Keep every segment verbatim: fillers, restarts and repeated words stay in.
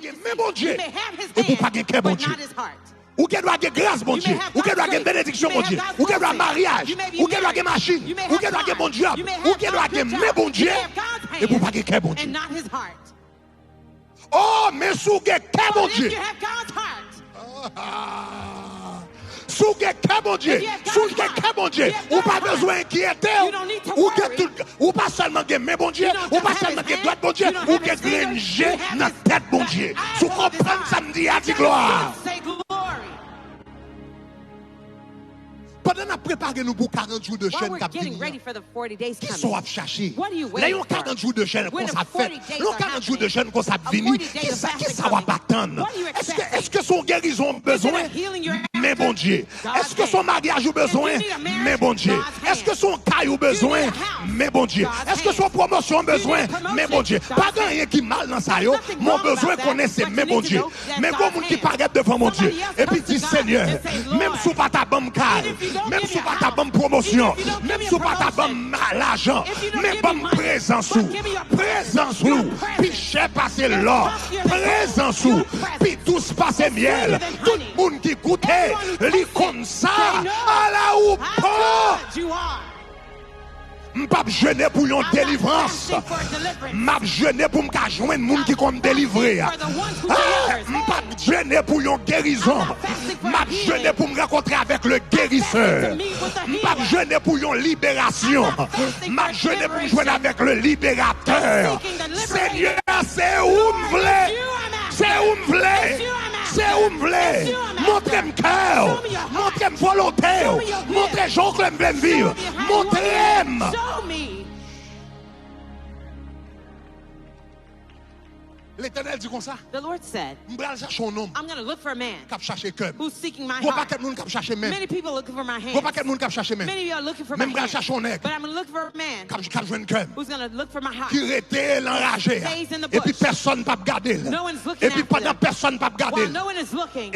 gen men Bondye, epi w pa gen kè Bondye. Ou gen dwa gen gras Bondye, ou gen dwa gen benediksyon Bondye, ou gen dwa maryaj, ou gen dwa gen machin, ou gen dwa gen bon djòb, ou gen dwa gen men Bondye, epi w pa gen kè Bondye. Oh, men si w gen kè Bondye, si w gen kè Bondye, si w gen kè Bondye, ou pa bezwen enkyete w. Ou gen tout, ou pa sèlman gen men Bondye, ou pa sèlman gen dwèt Bondye, ou gen grenn je nan tèt Bondye. Si w konprann sa m di a, di glwa. Pandan n ap prepare nou pou karant jou de jèn k ap vini an, kisa w ap chache? Lè yon karant jou de jèn konsa fèt, lè yon karant jou de jèn konsa ap vini, kisa, kisa w ap atann? Èske, èske se yon gerizon w bezwen? Men Bondye. Èske se yon maryaj ou bezwen? Men Bondye. Èske se yon kay ou bezwen? Men Bondye. Èske se yon pwomosyon ou bezwen? Men Bondye. Pa gen anyen ki mal nan sa yo, men w bezwen konnen se men Bondye. Men gon moun ki parèt devan Bondye, epi di, Senyè, menm si w pa ta ban m kay, menm si w pa ta ban m pwomosyon, menm si w pa ta ban m lajan, men ban m prezans ou. Prezans ou pi chè pase lò. Prezans ou pi dous pase myèl. Tout moun ki goute, li konn sa. Ala ou bon! M p ap jene pou yon delivrans. M ap jene pou m ka jwenn moun ki konn delivre. Ah, m p ap jene pou yon gerizon. M ap jene pou m rankontre avèk le gerisè. M p ap jene pou yon liberasyon. M ap jene pou m jwenn avèk le liberatè. Senyè, se ou m vle. Se ou m vle. Se ou m vle. Montre m kè w. Montre m volonte w. Montre jan w vle m vle m viv. Montre m. Letènèl di konsa, m pral chache yon nonm k ap chache kè m. Gon pakèt moun k ap chache men m. Gon pakèt moun k ap chache men m. Men m pral chache yon nèg k ap, k ap jwenn kè m, ki rete nan raje a, epi pèsonn p ap gade l. Epi pandan pèsonn p ap gade l,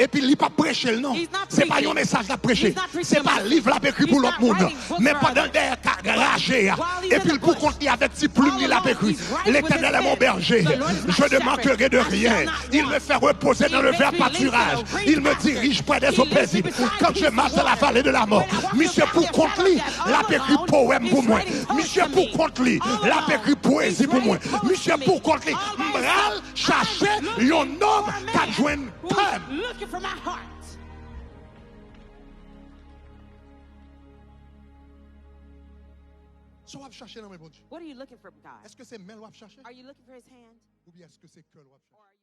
epi li p ap preche l non. Se pa yon mesaj l ap preche. Se pa liv l ap ekri pou lòt moun. Men pandan l dèyè raje a, epi l pou kont li avèk ti plim li l ap ekri, L'Éternel est mon berger, je ne manquerai de rien. Il me fait reposer dans le vert pâturage. Il me dirige près des eaux paisibles. Quand je marche dans la vallée de la mort, misye pou kont li l ap ekri powèm pou mwen. Misye pou kont li l ap ekri pwezi pou mwen. Misye pou kont li. M pral chache yon nonm k ap jwenn kè m. Sa w ap chache nan men Bondye? What are you looking for from God? Èske se men l w ap chache? Are you looking for his hand? Oubyen èske se kè l w ap chache? Or